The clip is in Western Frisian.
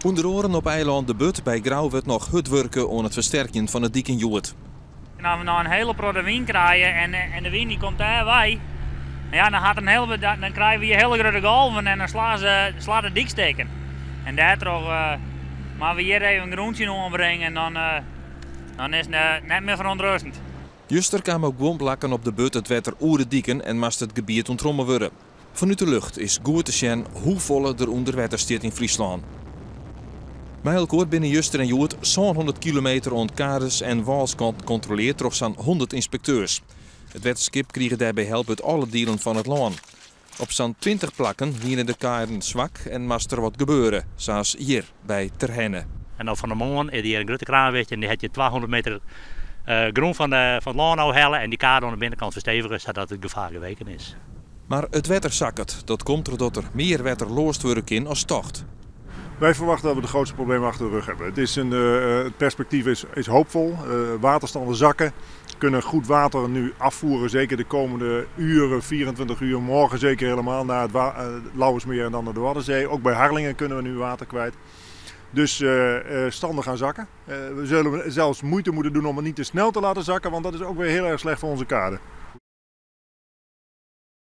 Under oaren op eilân De Burd by Grou wurdt noch hurd wurke oan it fersterkjen fan 'e diken hjoed. En as we no in hiele protte wyn krije en de wyn dy komt dêr wei, ja, dan, hat in hele, dan krije we hjir hiele grutte golven en dan slaan se, slaat de dyk stikken. En dêrtroch moatte we hjir even grûn tsjin oanbringe en dan is it net mear ferûntrêstend. Juster kaam op guon plakken op de Burd it wetter oer de diken en moast it gebiet ûntromme wurde. Fanút de lucht is goed te sjen hoefolle der ûnder wetter stiet yn Fryslân. Mei elkoar binne juster en hjoed 700 kilometer oan kades en wâlskanten kontroleard troch sa'n 100 ynspekteurs. It wetterskip krige dêrby help út alle dielen fan it lân. Op sa'n 20 plakken wiene de kaden swak en moast der wat gebeure, sa as hjir by Terherne. En dan fan 'e moarn is hjir in grutte kraan west en dy hat hjir 200 meter grûn fan it lân ôfhelle en dy kade oan de binnenkant ferstevige, sadat it gefaar geweken is. Mar it wetter sakket. Dat komt trochdat der mear wetter loasd wurde kin as tocht. Wij verwachten dat we de grootste problemen achter de rug hebben. Het perspectief is hoopvol. Waterstanden zakken. We kunnen goed water nu afvoeren, zeker de komende uren, 24 uur. Morgen zeker helemaal naar het Lauwersmeer en dan naar de Waddenzee. Ook bij Harlingen kunnen we nu water kwijt. Dus standen gaan zakken. We zullen zelfs moeite moeten doen om het niet te snel te laten zakken, want dat is ook weer heel erg slecht voor onze kade.